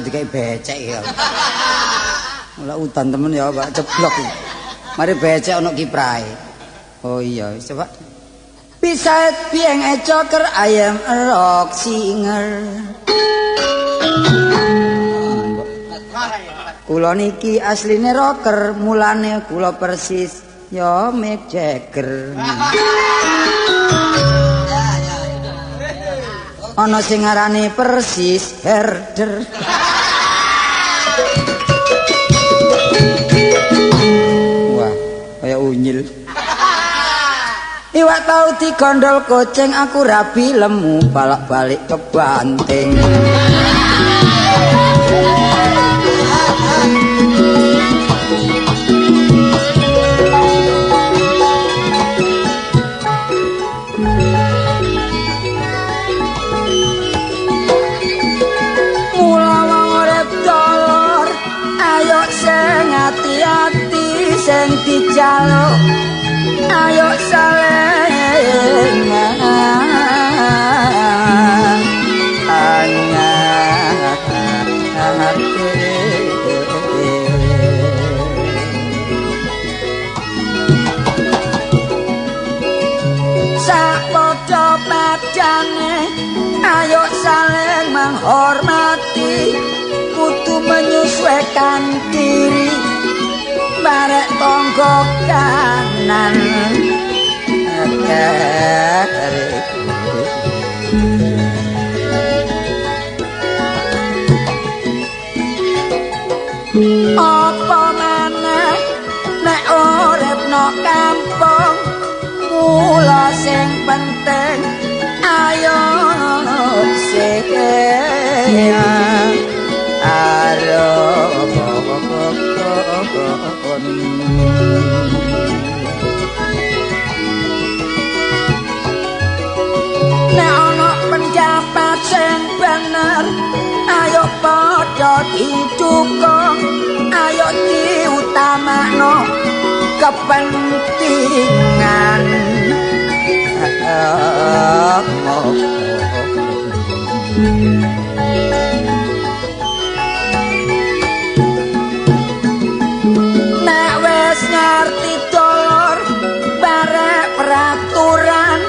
dikai becek ya. Mula udan temen ya, Pak, ceblok. Mari becek ana kiprahe. Oh iya, coba. Besides being a joker, I am a rock singer. Kula niki asline rocker, mulane kula persis ya Mick Jagger. Ana sing ngarani persis herder. Wah, kaya unyil. Iwak tau digondol kucing, aku rabi lemu balak-balik kebanting. Mula wong urip dolor, ayo sing ati-ati sing dijaluk, ayo saling Sapadha padane, ayo saling menghormati, kudu menyesuaikan diri barek tangga kanan. Apa maneh nek urip no kampung, mula sing penting ayo sing Nek ana pendapat sing bener, ayo padha didukung, ayo diutamakno kepentingan. Nek wis ngerti dolor barek peraturan,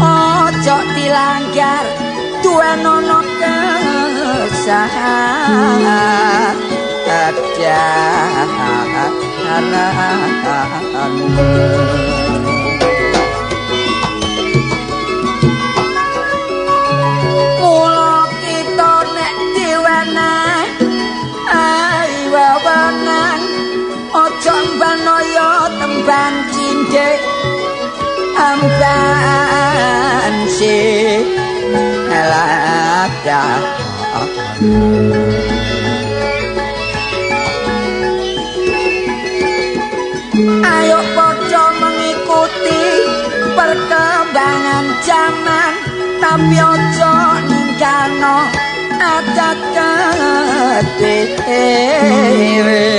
ojo dilanggar, duwenono kesadaran. Mula kita nek diweneh ai wewenang, ojo mbanaya tembang cindhek amban si lada. Ayo padha mengikuti perkembangan zaman, tapi ojo ninggalno adat kedhewe.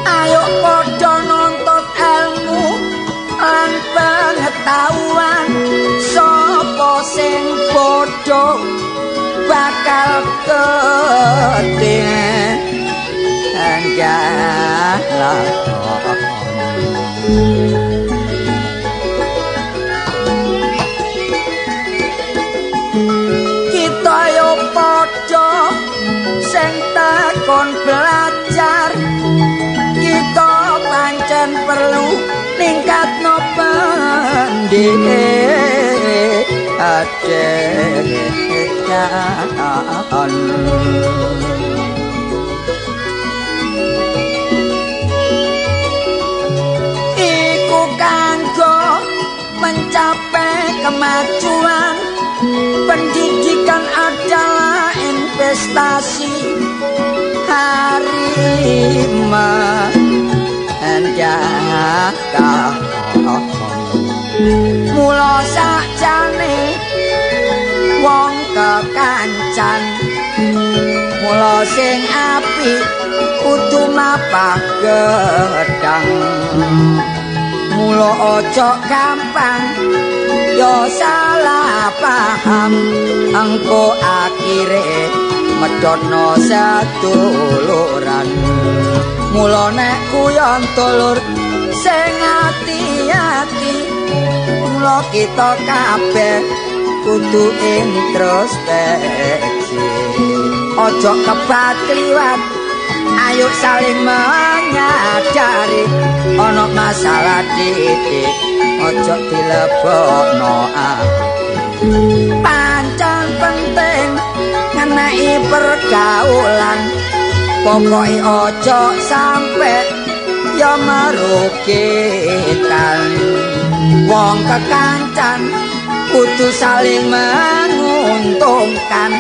Ayo padha nuntut ilmu lan pengetahuan, sapa sing bodho bakal ketinggalan. Kita ayo padha sing takon belajar, kita pancen perlu ningkatno pendidikan. Iku kanggo mencapai kemajuan. Pendidikan adalah investasi hari mendatang. Mula sakjane wong kekancan, mula sing apik kudu mapah gedang. Mula aja gampang ya salah paham, engko akhire medhotno seduluran. Mula nek kuyon dulur sing ati-ati, mula kita kabeh kudu introspeksi. Aja kebat kliwat, ayo saling menyadari, ana masalah titik aja dilebokno ati. Pancen penting ngenai pergaulan, pokoke aja sampe ya merugikan. Wong kekancan kudu saling menguntungkan,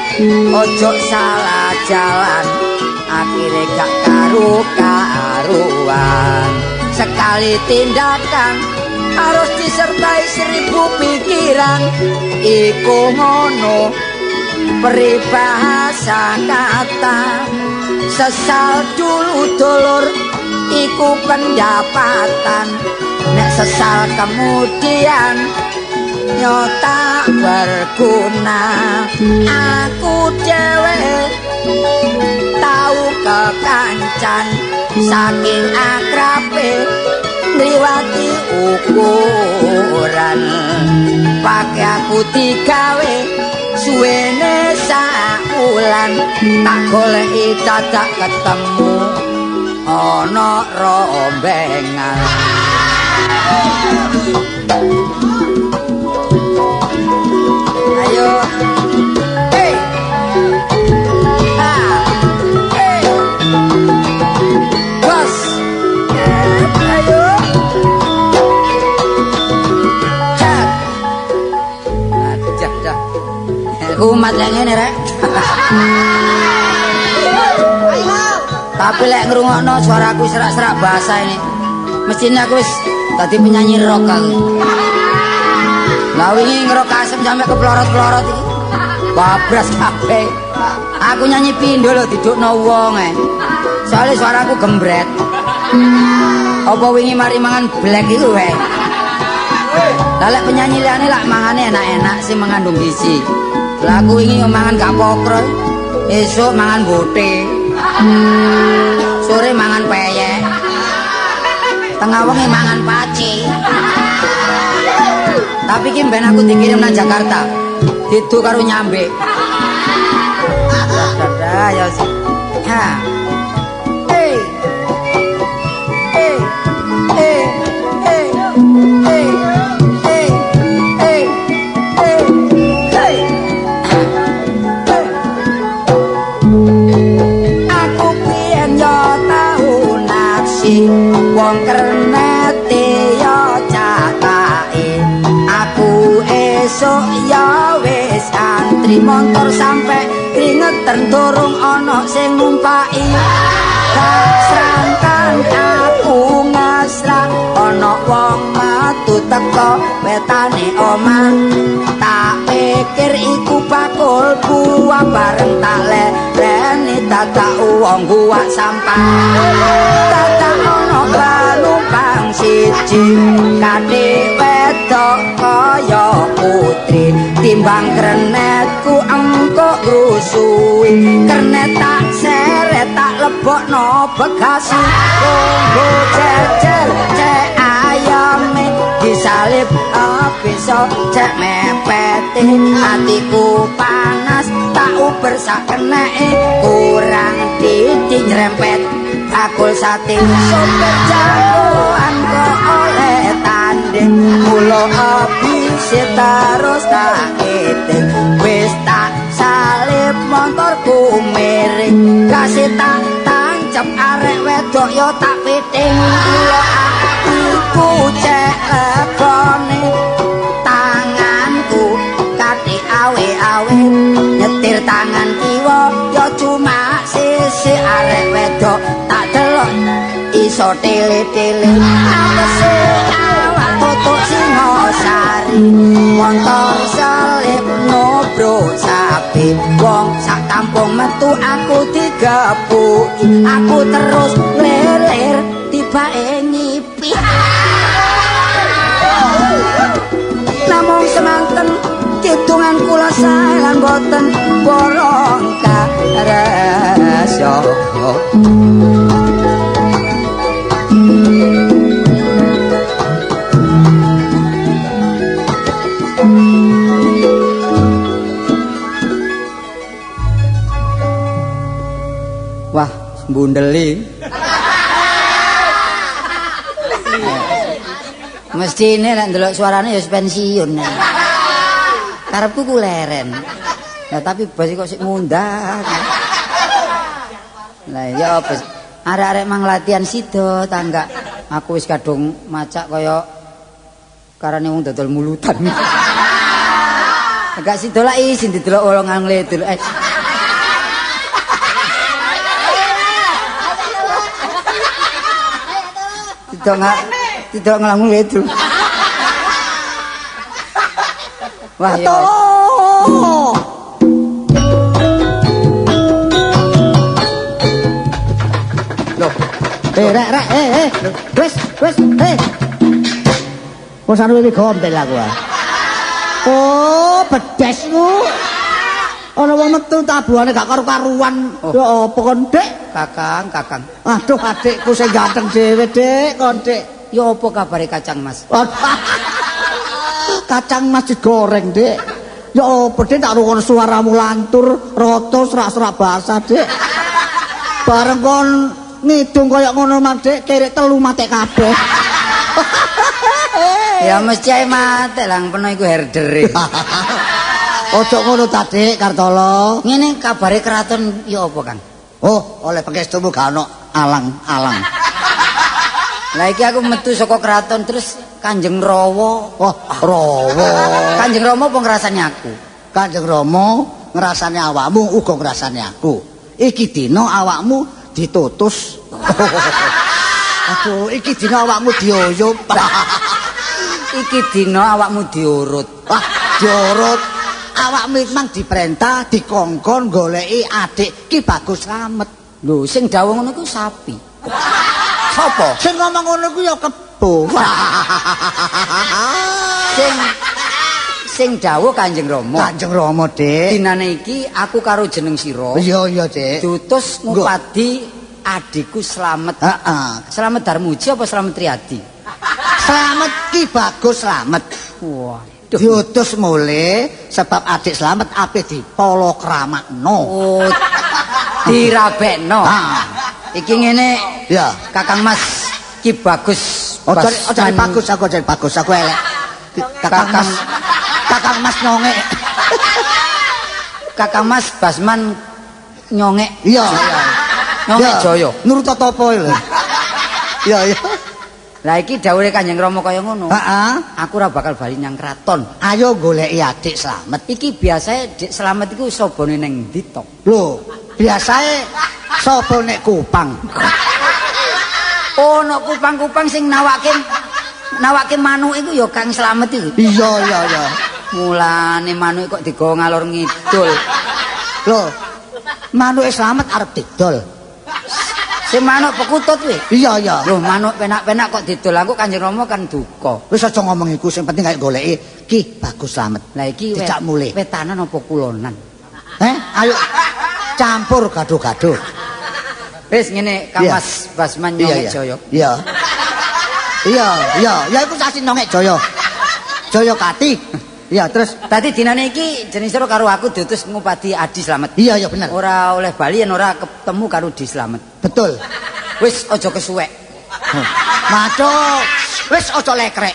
ojo salah jalan akhire gak karu-karuan. Sekali tindakan harus disertai 1000 pikiran, iku ngono peribahasa kata. Sesal dulu dulur iku pendapatan, nek sesal kemudian yo tak berguna. Aku dhewe tau kekancan, saking akrabe ngliwati ukuran. Pake aku digawe suwene sak wulan, tak goleki dadak ketemu ana rombengan. Ayo. Hey. Ha. Hey. Bos. Ayo. Cat. Aduh, dah. Kumat lek ngene rek. Tapi lek ngrungokno suaraku serak-serak bahasa ini, mestine aku wis dadi penyanyi rock aku. Lah wingi ngerok asem sampe keplorot-plorot iki. Babras kabeh. Aku nyanyi pindho lho didukno wong e. Soale suaraku gembret. Apa wingi mari mangan black iku wae. Lah lek penyanyi liyane lak mangane enak-enak sing mengandung gizi. Lah aku wingi mangan gak pokro. Esuk mangan bote. Sore mangan peyek. Tengah wengi mangan paci. Tapi ki ben aku dikirim nang Jakarta. Didu karo nyambe. Dadah ya sih. Ha. Hey. Hey. Hey. Hey. Hey. Hey. Hey. Hey. Hey. Aku biyen yo tau naksi wong kernete yo cakake. Aku esuk ya wis antri montor sampe kringeten durung ana sing numpaki. Kasrantan aku ngasra ana wong metu teko wetane omah. Tak pikir iku bakul buah bareng tak lereni dadak wong buak sampah. Dadak ana penumpang siji kadhe wedok kaya putri, timbang krenetku engko ngrusuhi. Kernet tak seret tak lebokno bekasi, lungguh jejer cek ayame disalib bisa cek mepete. Atiku panas tak uber sak keneke, kurang didik nyerempet bakul sate. Sopir jagoan kok oleh tanding, mula abise terus tak eting. Wis tak salib motorku miring, kasih tak tancep arek wedok yo tak piting. Mula atiku cek legone, tanganku kathi awe-awe nyetir tangan kiwa yo cuma sisi. Arek wedok tak delok iso tele-tele, atese awak tutuk Singosari. Montor selip nobro sapi, wong sak kampung metu aku digebuki. ngepuki aku terus leler tibake ngipi. Namung semanten kidungan kula sae lan boten bolong karesya. Wah, bundeli. Mestine nek ndelok suarane ya pensiun. Karepku ku leren. Lah tapi bos kok sik ngundang. Lah ya apa? Arek-arek mang latihan sida ta enggak? Aku wis kadung macak kaya karane wong dodol mulutan. Enggak sida lak isin didelok wong ngledul. Tidak ngelamun itu. Wah, ya. Loh, rek rek wis wis Wis anu iki gombel aku. Oh, bedesmu. Ana wong metu tabuhane gak karu-karuan. Ya apa kon, Dik? Kakang, Kakang. Aduh, adikku sing ganteng dhewe, Dik, kon, Dik. Ya apa kabare kacang Mas? Kacang mas digoreng, Dik. Ya apa, Dik, tak rungokno suaramu lantur, rata serak-serak basah, Dik. Bareng kon ngidung kaya ngono, Mas, Dik, kerek telu matek kabeh. Ya mesti ae matek lang peno iku herdere. Ojo ngono ta, Dik, Kartolo. Ngene kabare keraton ya apa, Kang? Oh, oleh pangestumu gak ono alang-alang. Lah iki aku metu saka keraton terus Kanjeng Rawa. Oh, Rawa. Kanjeng Rama apa ngrasani aku? Kanjeng Rama ngrasani awakmu uga ngrasani aku. Iki dina awakmu ditutus. Aduh, iki dina awakmu dioyop. Iki dina awakmu diurut. Wah, diurut. Awakmu mang diperintah dikongkon goleki adik Ki Bagus Slamet. Lho, sing dawuh ngono iku sapi. Sapa? Sing ngomong ngono iku ya kebo. Sing dawuh Kanjeng Rama. Kanjeng Rama, Dik. Dinane iki aku karo jeneng sira. Iya, iya, Dik. Diutus ngupadi adikku Slamet. Heeh. Slamet Darmuji apa Slamet Riyadi? Slamet Ki Bagus Slamet. Wah. Diutus mulih sebab adik Slamet ape dipolokramakno. Oh, dirabekno. Ha. Iki ngene. Ya. Kakang Mas Ki Bagus. Ojo bagus aku, ojo bagus aku elek. Kakang Mas, Kakang Mas nyongek. Kakang Mas Basman nyongek. Iya. Nyongek Jaya. Nurut topo lho. Iya, iya. Lah iki dawuhe Kanjeng Rama kaya ngono. Heeh. Aku ora bakal bali nyang kraton. Ayo goleki adik Slamet. Iki biasae Dik Slamet iku sobone ning ndi to? Lho, biasae sapa nek Kupang. Oh, nek Kupang-kupang sing nawake manuk iku ya Kang Slamet iku. Iya, iya, iya. Mulane manuk kok digawa ngalor ngidul. Lho, manuke Slamet arep didol. Sing manuk pekutut kuwi. Iya, iya. Lho, manuk penak-penak kok didol aku Kanjeng Rama kan duka. Wis aja ngomong iku, sing penting ayo goleki Ki Bagus Slamet. Lah iki dijak mulih. Wetanan apa kulonan? Ayo campur gado-gado. Wis ngene Kang Mas Basman Nyongek Jaya. Iya. Iya, iya, ya iku sasi Nyongek Jaya. Jaya Kati. Iya, terus dadi dinane iki jeneng sira karo aku diutus ngupadi Adi Slamet. Iya, iya bener. Ora oleh bali yen ora ketemu karo Adi Slamet. Betul. Wis aja kesuwek. Waduh, wis aja lekrek.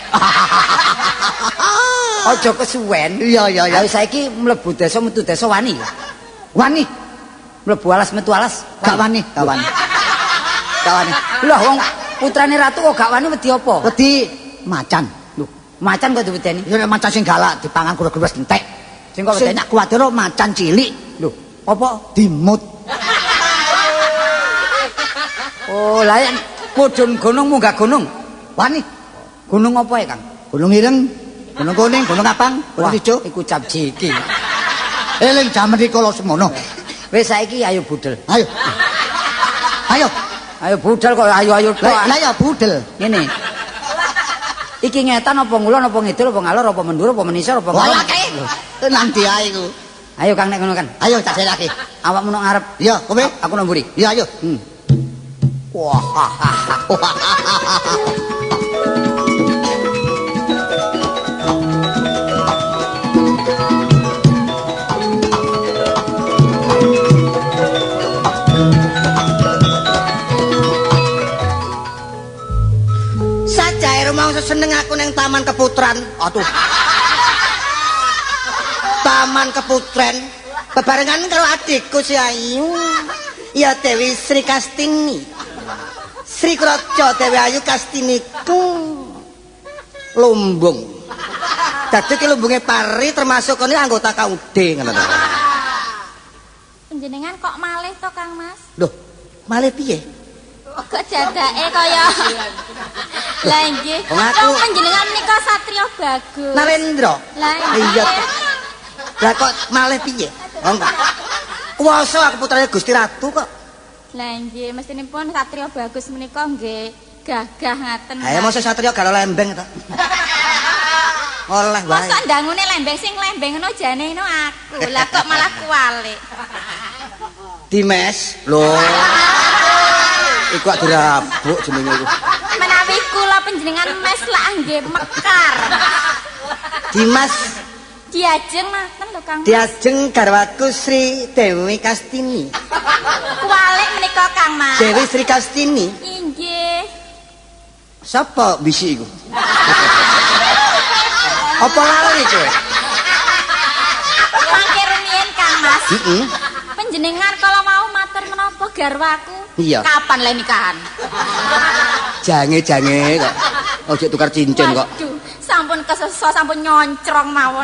Aja kesuwen. Iya, iya, iya. Ayo saiki mlebu desa metu desa wani. Wani. Mlebu alas metu alas. Gak wani, gak wani. Gak wani. Lah wong putrane ratu kok gak wani wedi apa? Wedi macan. Lho, macan kok diwedeni? Ya nek macan sing galak dipangan gura-gura wis entek. Sing kok wedeni? Sing tak kuwatir macan cilik. Lho, apa? Dimut. Oh, lah yen mudhun gunung munggah gunung. Wani. Gunung apa ya, Kang? Gunung Ireng, Gunung Kuning, Gunung Abang, Gunung Ijo. Iku cap jiki. Eling jaman rikala semono. Wis saiki ayo budhel. Ayo. Ayo. Ayo budal kok ayo-ayo tok. Lah ya budal. Ngene. Iki ngetan apa ngulon apa ngidul apa ngalor apa mendur apa menisor apa Walah kae. Nang ndi ae iku. Ayo Kang nek ngono kan. Ayo tak selake. Awakmu nang ngarep. Iya, kowe? Aku nang mburi. Iya, ayo. Wah. Sajae rumangsa seneng aku ning Taman Keputran. Aduh. Taman Keputren bebarengan karo adikku si Ayu. Ya Dewi Sri Kastini. Sri Kraja Dewi Ayu Kastiniku. Lumbung. Dadi ki lumbunge pari termasuk kene anggota KUD ngono to. Panjenengan kok malih to Kang Mas? Loh, malih piye? Kok jadake kaya Lah nggih. Wong aku- Panjenengan menika satriya bagus. Narendra. Lah Iya. Lah kok malih piye? Wong kuwasa aku putrane Gusti Ratu kok. Lah nggih, mestinipun satriya bagus menika nggih gagah ngaten. Ha mosok satriya gak lembeng to. Oleh wae. Mosok ndangune lembeng sing lembeng ngono jane ngono aku. Lah kok malah kuwalik. Dimes. Lho. Iku ak dirabuk jenenge iku. Menawi kula panjenengan mes lak nggih mekar. Dimas Diajeng ngaten lho Kang. Diajeng garwaku Sri Dewi Kastini. Kuwalik menika Kang Mas. Dewi Sri Kastini. Inggih. Sapa bisi iku? Apa lali kowe? Mangke rumiyin Kang Mas. Heeh. Panjenengan kalau mau matur menapa garwaku? Iya. Kapan le nikahan? Jange-jange kok. Ojo tukar cincin kok. Waduh, sampun keseso, sampun nyoncrong mawon.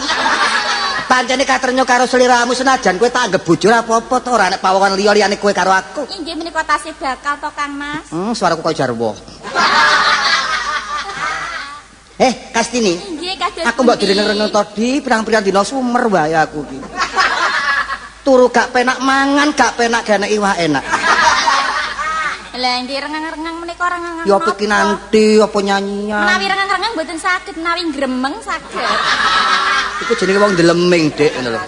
Pancene katrenyo karo sliramu senajan kowe tak anggap bojo ora apa-apa to ora nek pawongan liya liyane kowe karo aku. Inggih menika tasih bakal to Kang Mas. Suaraku kaya jarwo. Kastini. Inggih kados. Aku mbok direneng-reneng to di pirang-pirang dina sumer wae aku iki. Turu gak penak mangan, gak penak gane iwak enak. Lah nggih rengang-rengang menika rengang. Ya apa iki nanti apa nyanyian? Menawi rengang-rengang mboten saged, menawi gremeng saged. Iku jenenge wong deleming, Dik, ngono lho.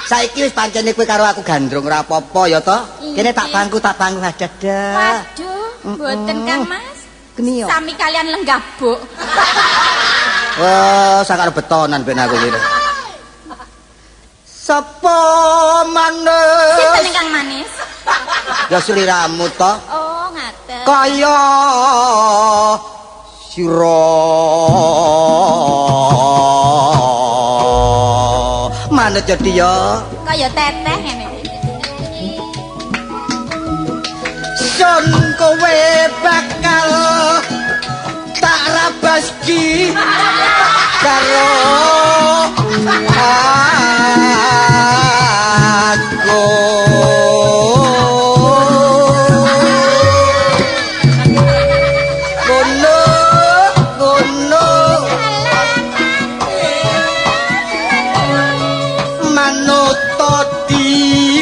Saiki wis pancene kowe karo aku gandrung ora apa-apa ya to. Kene tak pangku adadah. Waduh, mboten Kang Mas. Geni yo. Sami kalian lenggah buk. Wah, sakar betonan ben aku iki. Sapa manis? Sinten ingkang manis? Ya sliramu to. Oh, ngaten. Kaya sira manut jadi ya. Kaya teteh ngene iki. Sun kowe bakal tak rabaski karo aku. Ngono ngono manut di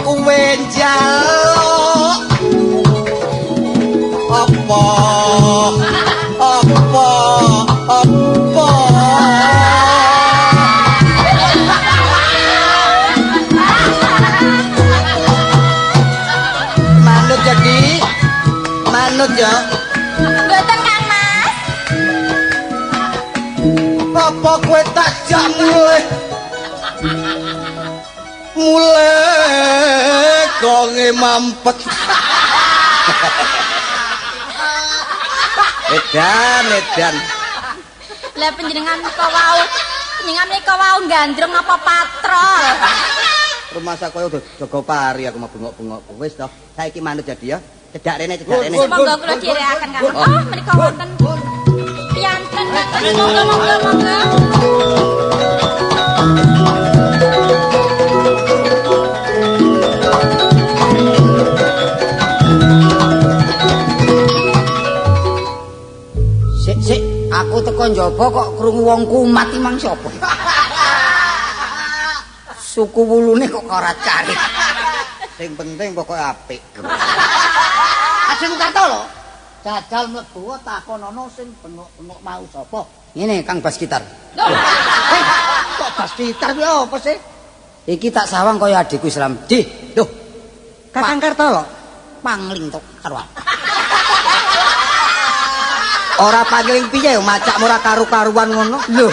kowe njaluk apa apa apa manut jadi manut ya Mboten Kang Mas. Apa kowe tak jak mulih mulih gonge mampet. Edan edan. Lah panjenengan menika wau, panjenengan menika wau gandrung napa patrol? Rumah saya udah jaga pari aku mau bengok-bengok. Wis toh, saiki manut jadi ya. Cedak rene, cedak rene. Monggo kula dherekaken Kang. Oh, menika wonten piyanten Kang. Monggo monggo monggo. Sik sik, aku teko njaba kok krungu wong kumat iki mang sapa? Suku wulune kok karat-karit. Sing penting pokoke apik. Adikku Kartolo. Jajal mlebu takonono sing bengok-bengok mau sapa? Ngene Kang Bas Gitar. Eh, kok bas gitar kuwi apa sih? Iki tak sawang kaya adikku Islam. Di, Loh. Kakang Kartolo pangling tok karo aku. Ora pangling piye macakmu ora karu-karuan ngono. Loh,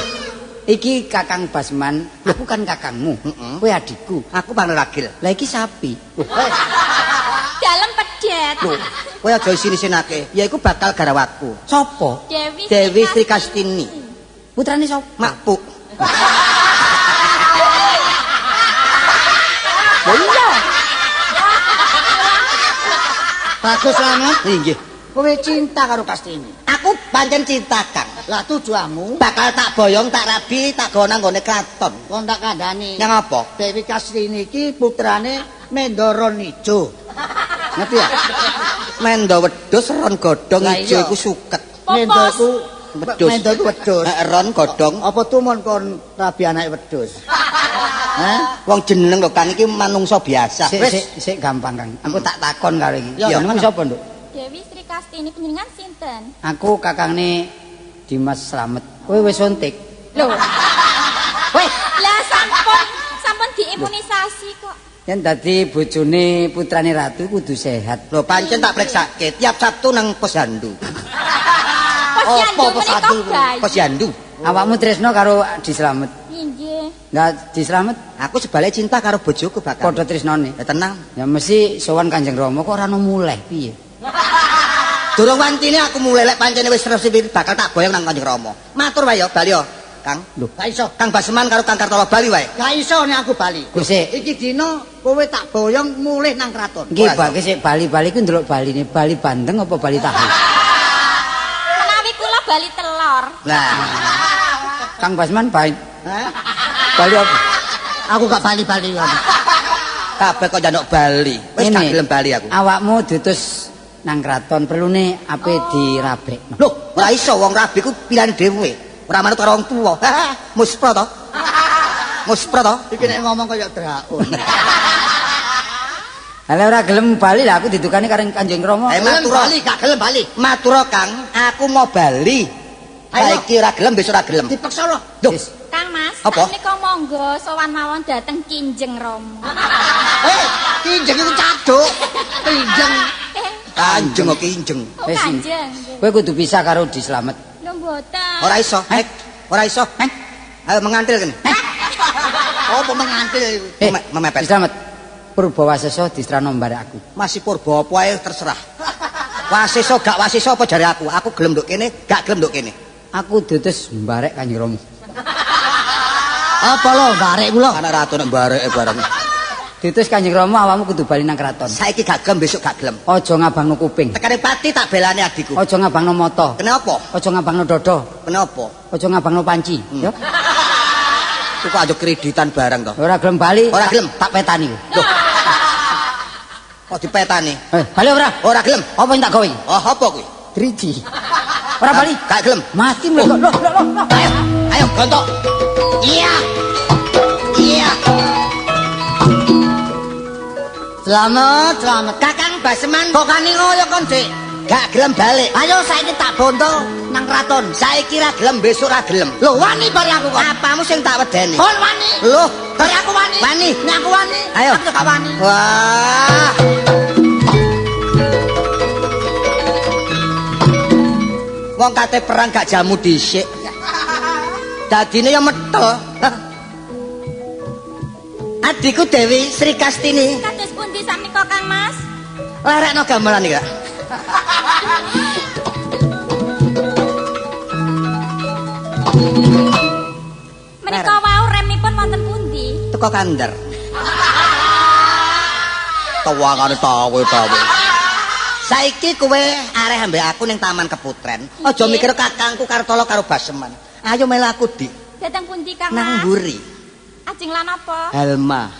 iki Kakang Basman, aku kan kakangmu. Kowe adikku. Aku pangragil. Lah iki sapi. Dalem pedet. Lho, kowe aja isin-isinake. Ya iku bakal garawaku. Sopo? Dewi Dewi Sri Kastini. Putrane sapa? Makpuk. Lho iya. Bagus Slamet. Inggih. Kowe cinta karo Kastini. Aku pancen cinta, Kang. Lah tujuanmu Bakal tak boyong, tak rabi, tak gawa nang nggone kraton. kon tak kandhani. Nyang apa? Dewi Kastini iki putrane Mendoron Ijo. Ngerti ya? Mendo wedhus ron godhong Lah ijo iya. iku suket. Mendo iku Wedhus. Mendo iku wedhus. Ron godhong. Apa tumon kon rabi anake wedhus? Hah? Wong jeneng lho Kang iki manungsa biasa. Sik sik sik gampang Kang. Aku tak takon karo iki. Ya, Jenengmu sapa, Nduk? Dewi Sri Kastini panjenengan sinten? Aku kakangne Dimas Slamet. Kowe wis suntik. Lho, Weh, lah sampun sampun diimunisasi kok. yen dadi bojone putrane ratu kudu sehat. Lho pancen tak preksake tiap Sabtu nang posyandu. Posyandu Apa menika posyandu? bayi. Posyandu. Awakmu tresno karo Adi Slamet. Inggih. Lah Di Slamet Aku sebalik cinta karo bojoku bakal. padha tresnane. Ya tenang. Ya mesti sowan Kanjeng Rama kok ora ono muleh piye? Durung wantine aku mulai lek pancene wis resmi bakal tak boyong nang Kanjeng Rama. Matur wae ya bali ya, Kang. Lho. Gak iso. Kang Basman karo Kang Kartolo bali wae. Gak iso nek aku bali. Gusti. Iki dina kowe tak boyong mulih nang kraton. Nggih, Ora Pak, sik bali-bali ku ndelok baline, bali bandeng apa bali tahu? Menawi kula bali telur. Nah, Kang Basman baik. Hah? Bali apa? Aku gak bali-bali ngono. kabeh kok njaluk bali. Wis gak Ngene, gelem bali aku. Awakmu diutus nang kraton perlune ape dirabekno. Loh, ora iso wong rabi ku pilihan dhewe. Ora manut karo wong tuwa. Muspro to? Muspro to? Iki nek ngomong kaya draun. Lah ora gelem bali lah aku didukani karo Kanjeng Rama. Eh, Gelem matur. bali gak gelem bali. Matur Kang, aku mau bali. Ayo. Saiki ora gelem besok ora gelem. Dipaksa lho. Loh, Wis. Kang Mas, Apa? menika monggo sowan mawon dhateng Kinjeng Rama. Eh, kinjeng iku caduk. Kinjeng. Eh, Kanjeng kok kinjeng. oh Wis. Kanjeng. Kowe kudu pisah karo Di Slamet. Lho mboten. Ora iso. Eh? Ora iso. Eh? Ayo mengantil kene. Apa mengantil iku? Eh, Memepet. Di Slamet. Purba Wasesa distrano mbarek aku. Masih purba apa ae terserah. Wasiso gak wasiso apa jare aku? Aku gelem nduk kene, gak gelem nduk kene. Aku diutus mbarek Kanjeng Rama. Apa lho barek ku lho? Anak ratu nek mbareke bareng. Diutus Kanjeng Rama awakmu kudu bali nang kraton. Saiki gak gelem besok gak gelem. Aja ngabangno kuping. Tekane pati tak belane adikku. Aja ngabangno mata. Kenapa? Aja ngabangno dada. Kenapa? Aja ngabangno panci, ya. Kok aja kreditan barang to. Ora gelem bali, Ora gelem. tak petani. Loh. Kok dipetani? Eh, bali ora? Ora gelem. Apa yang tak gawe? Oh, apa kuwi? Driji. Ora bali. Gak gelem. Mati mlek. Loh, loh, loh, loh. Ayo, ayo gontok. Iya. Iya. Selamat, selamat. Kakang Baseman Kok kani ngoyo kon, Dik? gak gelem balik. Ayo saiki tak bondo nang kraton. Saiki ra gelem besok ra gelem. Lho wani bare aku kon. Apamu sing tak wedeni? Kon wani. Loh, Bare aku wani. Wani. Nek aku wani. Ayo. Aku gak wani. Wah. Wong kate perang gak jamu dhisik. Dadine ya metel. Adikku Dewi Sri Kastini, Kados pundi sakmenika Kang Mas? larekno gamelan iki, Kak. Menika wau remipun wonten pundi? Teko kandar. Tawangane tawe-tawe. Saiki kowe areh ambek aku ning Taman Keputren. Aja mikir kakangku Kartolo karo Baseman. Ayo melu aku, Dik. Dateng pundi Kang Nang Mas? mburi. Ajeng lan apa? Helma.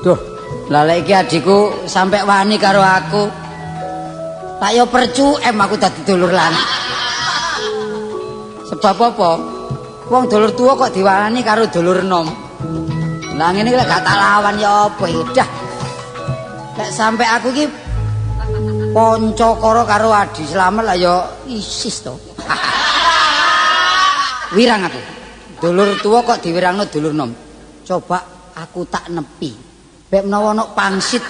Duh, lah lek iki adikku sampe wani karo aku. Tak yo percu em aku dadi dulur lanang. Sebab apa? Wong dulur tuwa kok diwarani karo dulur enom. Lah ngene iki lek gak tak lawan ya apa iki? Dah. Lek sampe aku iki Pancakara karo Adi Slamet lah ya isis to. Wirang aku. Dulur tuwa kok diwirangno dulur nom. Coba aku tak nepi. Bek menawa ana pangsit.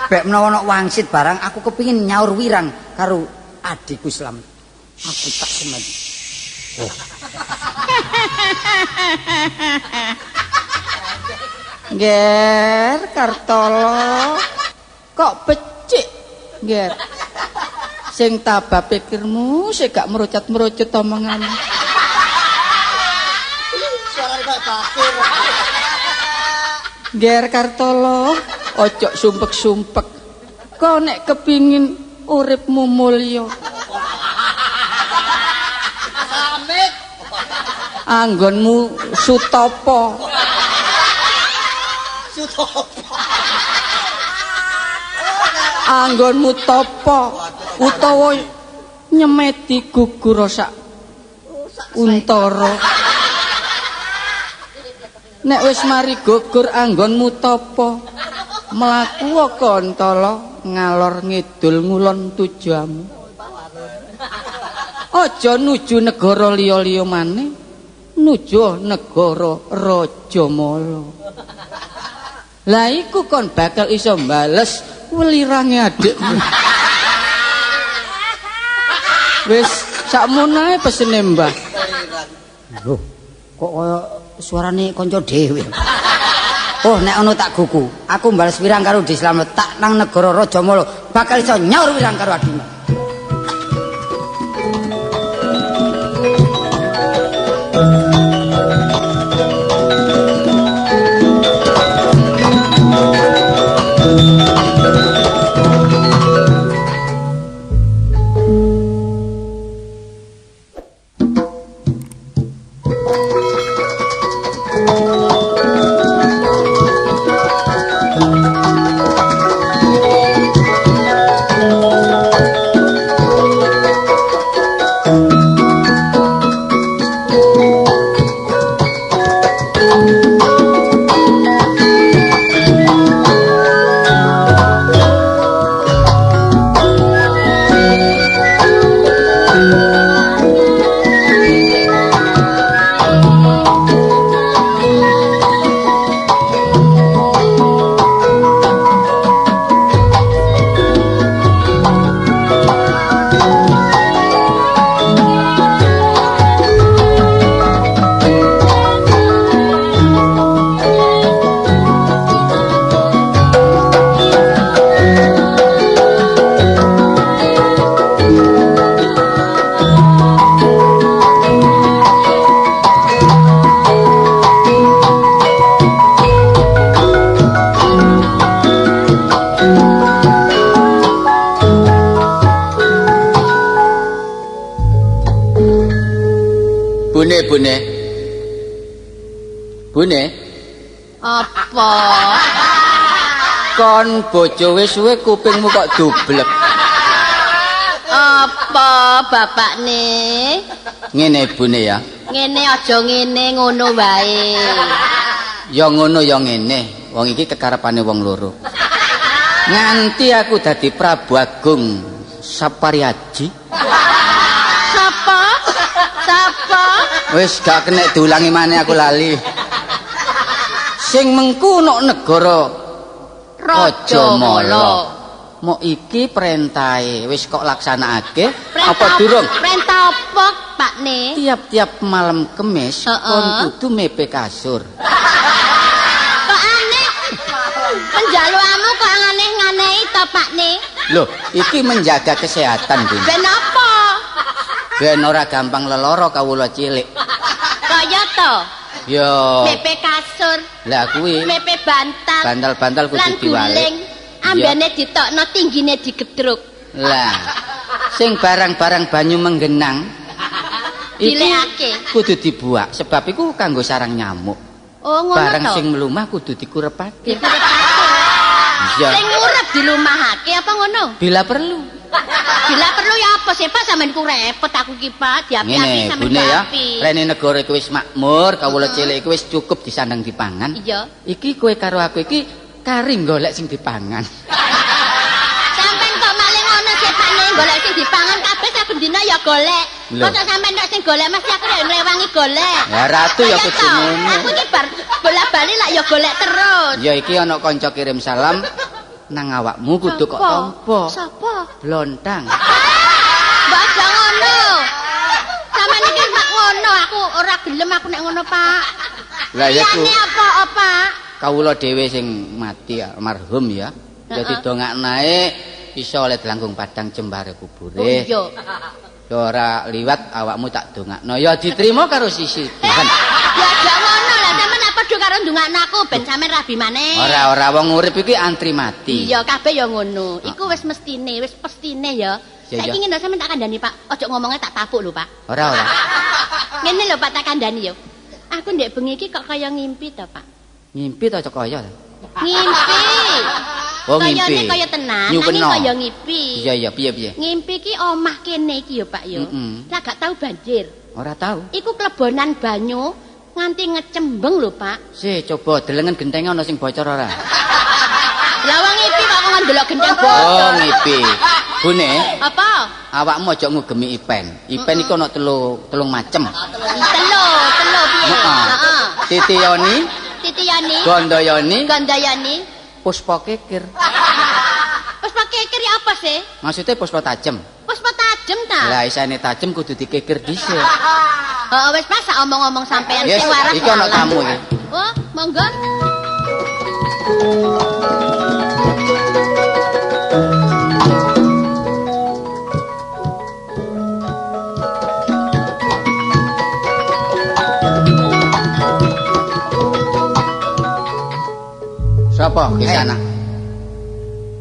Bek menawa ana wangsit barang aku kepingin nyaur wirang karo adikku Slamet. Aku tak semedi. Oh. Nger Kartolo kok becik Nger. Sing tabah pikirmu sing gak merucut-merucut omonganmu. Suarane kok bakir. Nger Kartolo, ojo sumpek-sumpek. Kok nek kepingin uripmu mulya. Amit. Anggonmu sutopo. Sutopo. Anggonmu topo utawa nyemeti gugur sak untara. Nek wis mari gugur anggonmu topo, mlaku kantala ngalor ngidul ngulon tujuanmu. Aja nuju negara liya-liya maneh, nuju negara Rajamala. Lah iku kon bakal iso mbales welirange adikmu. Wis sakmono ae pesene Mbah. Loh, kok kaya suarane kanca dhewe. Oh, nek ono tak gugu, aku mbales wirang karo Adi Slamet tak nang negara Rajamala bakal iso nyaur wirang karo adikmu. Bune, bune. Apa? Kon bojo wis suwe kupingmu kok dublek. Apa bapakne? Ngene bune ya. Ngene aja ngene ngono wae. Ya ngono ya ngene. Wong iki kekarepane wong loro. Nganti aku dadi Prabu Agung Sapariaji. Sapa? Sapa? Wis gak kena diulangi maneh aku lali. Sing mengku nok negara Rajamala. Mok iki perintahe wis kok laksanakake apa durung? Perintah apa, Pakne? Tiap-tiap malam Kemis kon kudu mepe kasur. Kok aneh? Penjalukanmu kok aneh-anehi to, Pakne? Loh, iki menjaga kesehatan, Bu. Ben apa? Ben ora gampang leloro kawula cilik. Kaya to? Ya. Mepe kasur. Lah kuwi. Mepe bantal. Bantal-bantal kudu diwalik. Ambene ditokno tinggine digedruk. Lah, sing barang-barang banyu menggenang dilekake kudu dibuak sebab iku kanggo sarang nyamuk. Oh, ngono to. Barang sing mlumah kudu dikurepake. Dikurepake. Iya. Sing ngurep. Dilumahake apa ngono? Bila perlu. Bila perlu ya apa sih Pak sampean ku repot aku ki Pak, diapi-api sampean ya. Rene negara iku wis makmur, kawula cilik iku wis cukup disandang dipangan. Iya. Iki kowe karo aku iki kari golek sing dipangan. Sampean kok maling ngono sih Pak nek golek sing dipangan kabeh saben dina ya golek. Mosok sampean nek sing golek mesti aku ya ngrewangi golek. Ya ratu ya kudu ngono. Aku iki bar bola-bali lak ya golek terus. Ya iki ana kanca kirim salam nang awakmu kudu kok tampa. Sapa? Blontang. Mbok aja ngono. Sampeyan iki mak ngono, aku ora gelem aku nek ngono, Pak. Lah ya ku. Liyane apa, Pak? Kawula dhewe sing mati almarhum ya. Dadi dongaknae iso oleh delanggung padang jembare kubure. Oh iya. Ya ora liwat awakmu tak dongakno. Ya diterima karo sisi Tuhan. Ya aja ngono lah sampeyan apa padha karo ndongakno aku ben sampeyan rabi maneh. Ora wong urip iki antri mati. Iya kabeh ya ngono. Iku wis mestine, wis pestine ya. Saiki ngene sampeyan tak kandhani Pak, aja ngomongnya tak tapuk lho Pak. Ora. Ngene lho Pak tak kandhani ya. Aku ndek bengi iki kok kaya ngimpi to Pak. Ngimpi ta kaya? Ngimpi. Oh ngimpi. Kayane kaya tenan, nanging kaya ngimpi. Iya piye? Ngimpi ki omah kene iki ya Pak ya. Lah gak tau banjir. Ora tau. Iku klebonan banyu nganti ngecembeng lho Pak. Sih coba delengen gentenge ana sing bocor ora? Lah wong ngipi kok kok ndelok genteng bocor. Oh ngipi. Bune. Apa? Awakmu aja ngugemi Ipen. Ipen iku ana telung macem. Telu piye? Heeh. Titiyoni, Titiyoni, Gondoyoni, Gondoyoni, Puspa Kekir. Puspa Kekir ya apa sih? Maksudnya puspa tajem. Puspa tajem ta? Lah isane tajem kudu dikekir dhisik. Heeh wis Pak sak omong-omong sampean sing waras. Iki ana tamu iki. Oh, monggo. Sapa ki sana?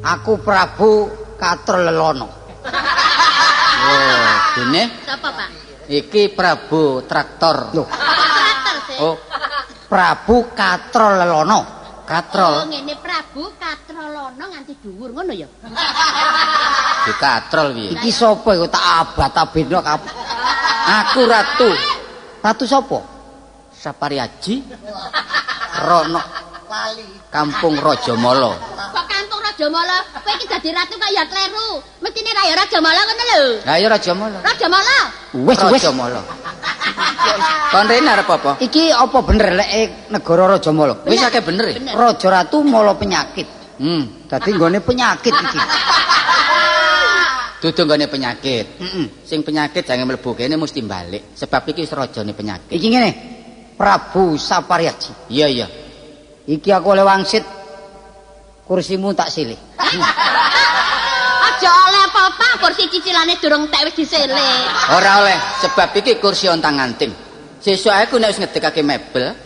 Aku Prabu Katrelelono. Oh, dene? Sapa, Pak? Iki Prabu Traktor. Loh, traktor sih. Oh, Prabu Katrelelono. Katrol. Oh, ngene Prabu Katrolono nganti dhuwur ngono ya. Dikatrol piye? Iki sapa iku tak abat-abetno kabeh. Aku ratu. Ratu sapa? Sapariaji. Rono lali. Kampung Rajamala. Kok Kampung Rajamala? Kowe iki dadi ratu kok ya kleru. Mestine ra ya Rajamala ngono lho. Lah ya Rajamala. Rajamala. Wis wis. Rajamala. Kon rene arep apa? Iki apa bener lek negara Rajamala? Wis akeh bener. Raja Ratu mala penyakit. Dadi nggone penyakit iki. Dudu nggone penyakit. Heeh. Sing penyakit jangan mlebu kene mesti balik. Sebab iki wis rajane penyakit. Iki ngene. Prabu Sapariaji. Iya iya. Iki aku oleh wangsit kursimu tak silih. Aja oleh apa-apa, kursi cicilane durung tek wis disilih. Ora oleh, sebab iki kursi ontang-anting. Sesuk aku nek wis ngedekake mebel,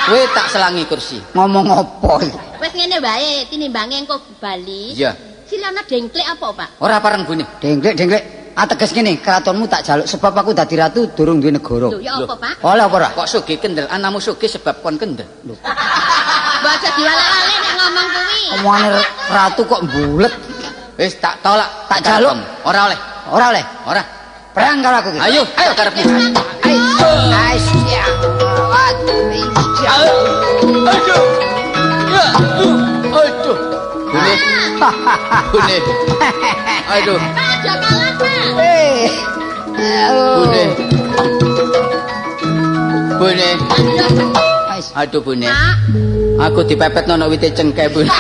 kowe tak selangi kursi. Ngomong apa iki? Wis ngene wae, tinimbange engko bali. Iya. Silana dengklik apa, Pak? Ora pareng bune. Dengklik-dengklik. Ateges ngene, keratonmu tak jaluk sebab aku dadi ratu durung duwe negara. Lho, ya apa, Pak? Oleh apa ora? Kok sugih kendel, anakmu sugih sebab kon kendel. Lho. Mbok aja diwalak-walik nek ngomong kuwi. Omongane ratu kok mbulet. Wis tak tolak, tak jaluk. Ora oleh. Ora oleh. Ora. Perang karo aku iki. Ayo, ayo karepmu. Ayo. Ayo. Aduh. Ya, aduh. Bune. Bune. Aduh. Pak, aja kalah, Pak. Bune. Bune. Aduh, Bune. Aku dipepet nono wite cengkeh, Bune.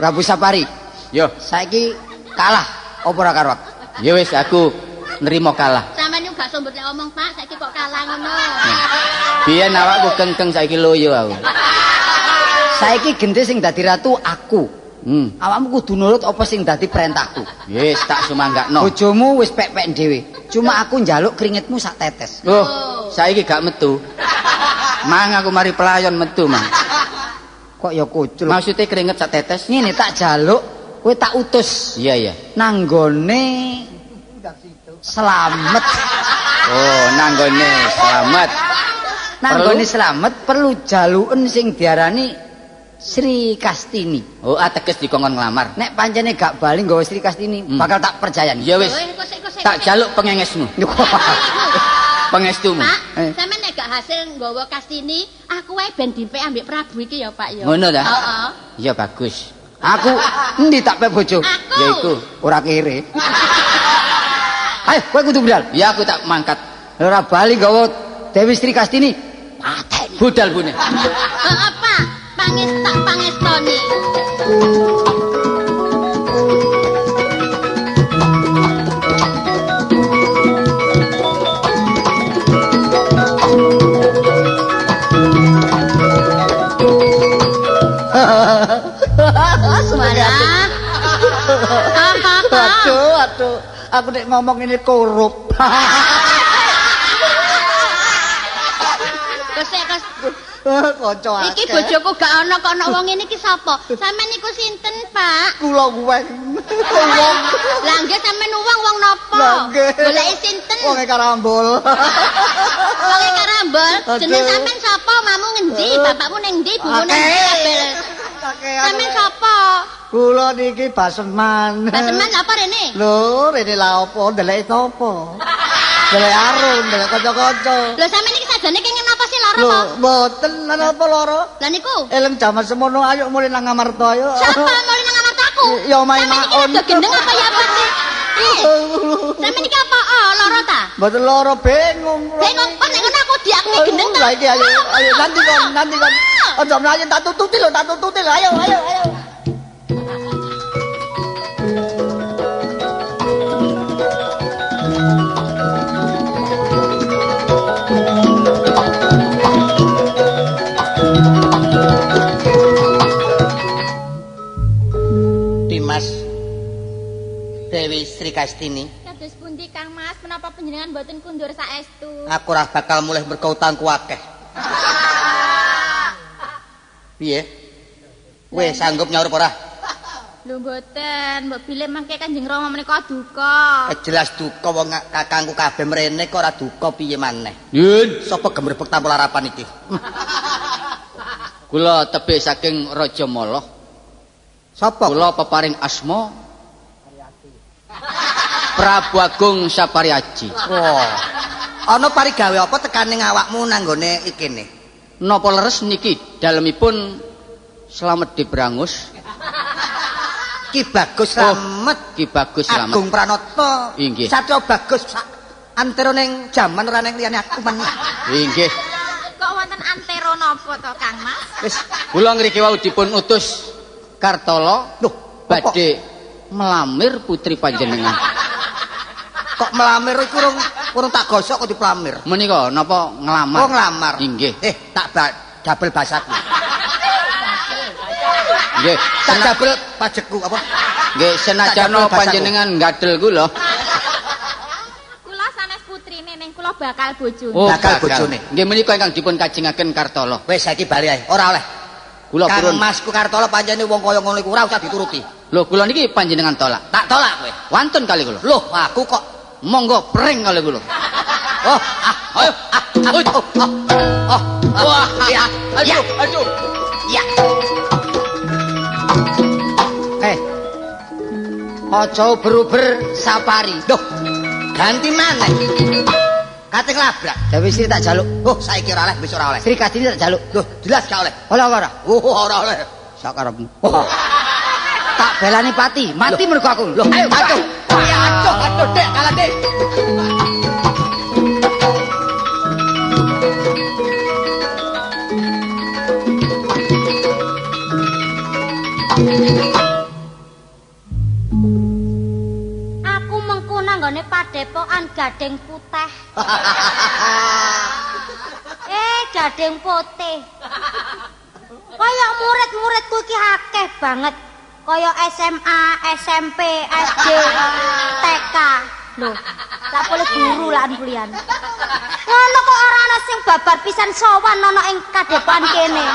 Prabu Sapari. Yo, saiki kalah apa ora karo aku? Ya wis, aku nrimo kalah. Sampeyan yo gak sombet lek omong, Pak, saiki kok kalah ngono. Biyen awakku kengkeng saiki loyo aku. Saiki gente sing dadi ratu aku. Awakmu kudu nurut apa sing dadi perintahku. Wis tak sumanggakno. Bojomu wis pek-pek dhewe. Cuma aku njaluk keringetmu sak tetes. Oh, saiki gak metu. Mang aku mari pelayon metu, Mang. Kok ya kucul. Maksudnya keringet sak tetes? Ngene tak jaluk, kowe tak utus. Iya, iya. Nanggone Slamet. Oh, nanggone Slamet. Nanggone Slamet perlu jaluken sing diarani Sri Kastini. Oh, ateges dikongkon nglamar. Nek pancene gak bali nggawa Sri Kastini, bakal tak percayani. Ya wis. Tak jaluk pengengesmu. Pengestumu. Pak, sampeyan nek gak hasil nggawa Kastini, aku wae ben dipek ambek Prabu iki ya, Pak ya. Ngono ta? Heeh. Ya bagus. Aku endi tak pek bojo? Aku. Ya iku. Ora kere. Ayo, kowe kudu budal. Ya aku tak mangkat. Ora bali nggawa Dewi Sri Kastini. Pateni. Budal bune. Heeh, Pak. Pangestak pangestoni. Aduh, aduh. Aku nek ngomong ini korup. Kanca akeh. Iki bojoku gak ana kok ana wong ngene iki sapa? Sampeyan niku sinten, Pak? Kula weng. Wong. Lah nggih sampeyan wong wong napa? Goleki sinten? Wonge karambol. Wonge karambol. Jeneng sampeyan sapa? Mamu ngendi? Bapakmu ning ndi? Ibumu ning ndi kabeh? Sampeyan sapa? Kula niki Baseman. Baseman apa rene? Lho, rene lha apa? Ndeleki sapa? Ndelek arung, ndelek kanca-kanca. Lho sampeyan iki sajane kenging napa sih lara Lho, apa? mboten napa lara. Lah niku? Eleng jaman semono ayo mulih nang Amarta ayo. Sapa mulih nang Amarta aku? Ya omahe Maun. Sampeyan iki gendeng apa ya apa sih? Sampeyan iki apa? Oh, lara ta? Mboten lara, bingung. Bingung kok nek ngono aku diakui gendeng ta? Lah iki ayo, ayo nanti kon, nanti kon. Aja mlayu tak tututi lho, tak tututi lho. Ayo, ayo, ayo. Dimas Dewi Sri Kastini. Kados pundi Kang Mas, menapa panjenengan mboten kundur saestu? Aku ora bakal mulih mergo utangku akeh. Piye? Kowe sanggup nyaur apa ora? Lho mboten, mbok bilih mangke Kanjeng Rama menika duka. Jelas duka wong kakangku kabeh mrene kok ora duka piye maneh. Yun, sapa gemrebek tanpa larapan iki? Kula tebih saking Raja Mala. Sapa? Kula peparing asma Prabu Agung Sapariaji. Wah. Ana parigawe apa tekane awakmu nang nggone ikene? Napa leres niki dalemipun Slamet Dibrangus? Ki Bagus Slamet. Ki Bagus Slamet. Agung Pranoto. Inggih. Satya Bagus antero ning jaman ora ning liyane aku men. Inggih. Kok wonten antero napa to Kang Mas? Wis kula ngriki wau dipun utus Kartolo badhe melamir putri panjenengan. Kok melamir iku urung tak gosok kok dipelamir. Menika napa nglamar? Oh nglamar. Inggih. Tak dabel basaku. Nggih, tak dabel pajekku apa? Nggih, senajan panjenengan gadel kula. Kula sanes putrine ning kula bakal bojone. Oh, bakal bojone. Nggih menika ingkang dipun kajengaken Kartolo. Wis saiki bali ae, ora oleh. Kula purun. Kang Masku Kartolo pancene wong kaya ngono iku ora usah dituruti. Lho kula niki panjenengan tolak. Tak tolak kowe. Wantun kali kula. Loh, aku kok monggo pring kali kula. Oh, ah, ayo. Ah, oh, oh. Wah, ya. Aduh, aduh. Ya. Aja uber-uber safari. Loh, ganti maneh. Kate nglabrak. Dewi Sri tak jaluk. Oh, saiki ora oleh, wis ora oleh. Sri Kastini tak jaluk. Loh, jelas gak oleh. Oleh apa ora? Oh, ora oleh. Sakarepmu. Oh. Tak belani pati, mati mergo aku. Loh, ayo, aduh. Ya, aduh, aduh, Dek, kalah, Dek. Aku mengku nanggone padepokan Gading Putih. Gading Putih. Kaya murid-muridku iki akeh banget. Kaya SMA, SMP, SD, TK. Lho, lak boleh guru lakan kuliah. Ngono kok ora ana sing babar pisan sowan ana ing kadepokan kene.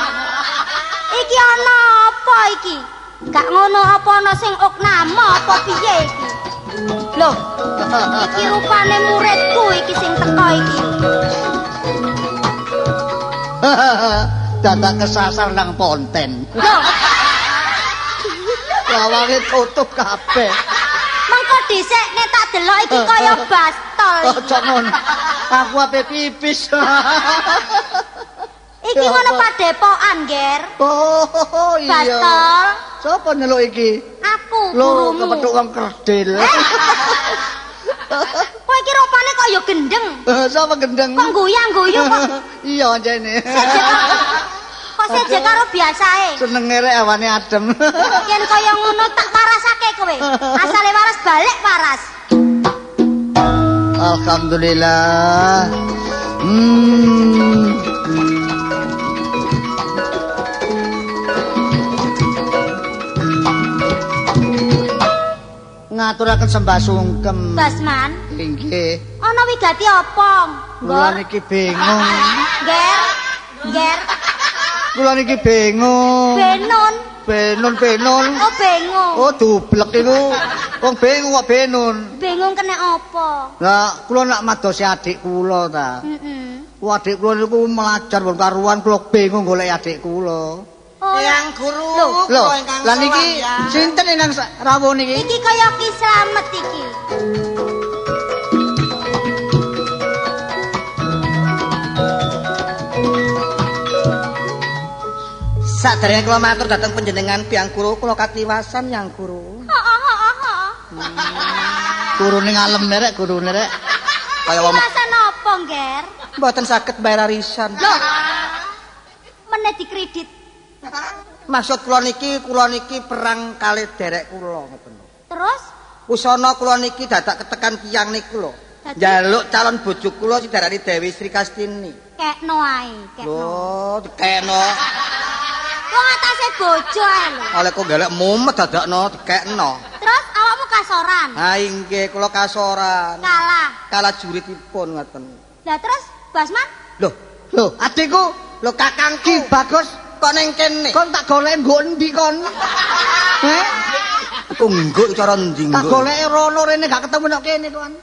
Iki ana apa iki? Gak ngono apa ana sing oknama apa piye iki? Loh, iki rupane muridku iki sing teko iki. Dadak kesasar nang ponten. Lho, Lawange tutup kabeh. Mengko dhisik nek tak delok iki kaya bastol. Aja ngono. Aku ape pipis. Iki ngono padepokan, Ger. Oh, iya. Bastol. Sopo nyeluk iki? Aku Lho, gurumu. kepethuk wong kerdil. Kowe iki rupane kok ya gendeng. Sapa gendeng? Kok guyang-guyu kok. Iya, anjene. Kok seje karo biasae. Senenge rek awane adem. Yen kaya ngono tak warasake kowe. Asale waras balik waras. Alhamdulillah. Ngaturaken sembah sungkem. Basman, Inggih. ana wigati apa? Kula Ngger, niki bingung. ger, ger, Kula niki bingung. benun. Benun benun. Oh, bingung. Oh, dublek iku. Wong bingung kok benun. Bingung kena apa? Lah, kula nak madosi adik kula ta. Heeh. Wah, adik kula niku melajar pun karuan kula bingung golek adik kula. Oh, Eyang guru, Lho. Lho, kula ingkang lah niki sowan, ya. sinten ingkang rawuh niki? Iki kaya Ki Slamet iki. Saderenge kula matur dhateng panjenengan Hyang Guru, kula katiwasan Hyang Guru. Heeh, heeh, heeh. Gurune ngalem rek, gurune rek. Kaya wong Katiwasan apa, Nger? mboten saged bayar arisan. Lho. Meneh dikredit. Maksud kula niki perang kalih derek kula ngoten lho. Terus Usana kula niki dadak ketekan tiyang niku lho. Dadi? Njaluk calon bojo kula sing diarani Dewi Sri Kastini. kekno ae, kekno. Lho, dikekno. Wong atase bojo ae lho. Oleh kok golek mumet dadakno dikekno. Terus awakmu kasoran. Ha inggih kula kasoran. Kalah. Kalah juritipun ngoten. Lah terus Basman Lho, Lho, adikku lho kakangku Ki Bagus kok ning kene? kon tak golek nggo endi kon? Heh? Iku ngguk cara endi Tak ngguk? goleki rono rene gak ketemu nek kene kon.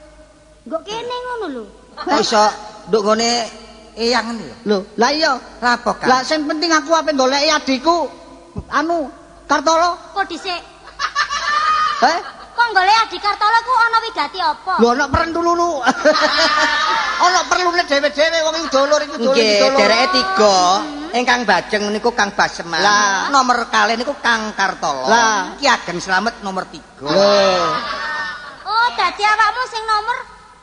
nggo kene ngono lho. Kok iso nduk nggone eyang ngene lho. Lho, lah iya. Lah apa, Kang? Lah sing penting aku ape goleki adikku anu Kartolo. Kok dhisik? Heh? Kok golek Adi Kartolo ku ana wigati apa? Lho ana perlu lulu. Ana perlune dhewe-dhewe wong iku dulur iku dulur Nggih, iku dulur. dereke tiga. Ingkang bajeng niku Kang Baseman. Lah. Nomor kalih niku Kang Kartolo. Lah. Ki Ageng Slamet nomor 3. Lho. Oh, dadi awakmu sing nomor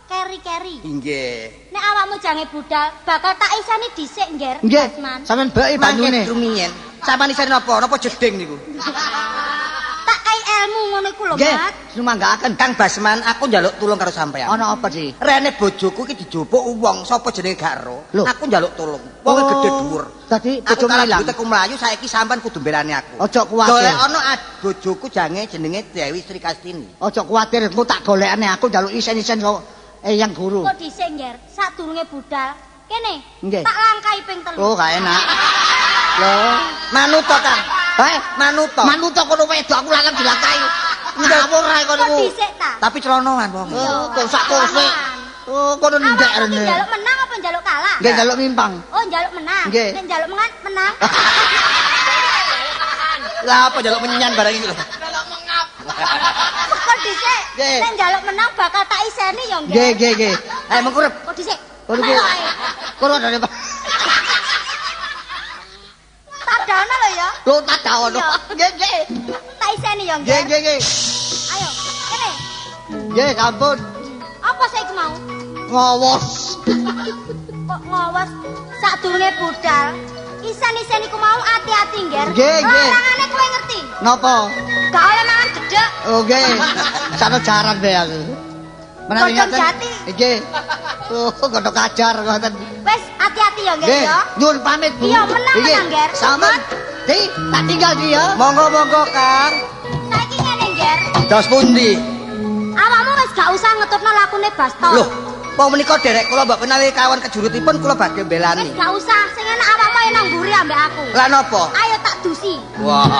keri-keri. Nggih. Nek awakmu jange budal, bakal tak isani dhisik, Ngger. Nggih, Basman. sampean beki Mangke banyune. rumiyin. Sampeyan isane napa? Napa jeding niku? Tak kai ilmu ngono iku lho, Nggih, Mat. sumanggaaken. Kang Basman, aku njaluk tulung karo sampeyan. Ana apa sih? Rene bojoku iki dijupuk wong sapa jenenge gak ero. Lho. Aku njaluk tulung. Wong Oh, gedhe dhuwur. Dadi Aku bojomu kalah ilang. duit aku mlayu saiki sampean kudu mbelani aku. Aja kuwatir. Golek ana bojoku jange jenenge Dewi Sri Kastini. Aja kuwatir, engko tak golekane aku njaluk isen-isen kok eyang guru. Kok dhisik, Ngger? Sadurunge budal, kene. Nggih. Tak langkai ping telu. Oh, gak enak. Lho, Manut to, Kang? heh, Manut to. manut to kono wedok aku lanang dilakai. Ngawur ae kono Kok iku. dhisik ta? Tapi celonoan wong. Oh, kok sak kose. Oh, kono ndek Awakmu ki rene. njaluk menang apa njaluk kalah? Nggih njaluk mimpang. Oh, njaluk menang. Nggih. Nek njaluk menang, menang. Lah apa njaluk menyan barang iki lho. Kok dhisik? Nggih. Nek njaluk menang bakal tak iseni ya, Ngger. Nggih, nggih, nggih. Ayo mengkurep. Kok dhisik? Kono iku. Melok ae. Kono ada Tak dana lho ya. Lho tak dawono. Iya. Nggih, nggih. Tak iseni ya, Nggih, Ngger. nggih, nggih. Ayo, kene. Nggih, sampun. Apa sih iku mau? Ngowos. Kok ngawas sadurunge budal? Isen-isen iku mau ati-ati, Ngger. Nggih, nggih. Larangane kowe ngerti? Napa? Gak oleh mangan gedhek. Oh, nggih. Sakno jaran bae aku. Menawi Godhong ngaten. jati. Nggih. Oh, godhong ajar ngoten. Wis, ati-ati ya, Ngger Nggih, ya. nyuwun pamit, Bu. Iya, menang, Nggih. menang, Ger. Sampun. Di, tak tinggal di ya. Monggo-monggo, Kang. Saiki ngene, Ngger. Dos pundi? Awakmu wis gak usah ngetutno lakune Baston. Loh, wong menika derek kula mbok menawi kawan kejurutipun kula badhe Wis mbelani. gak usah, sing enak awakmu ayo nang mburi ambek aku. Lah napa? Ayo tak dusi. Wah.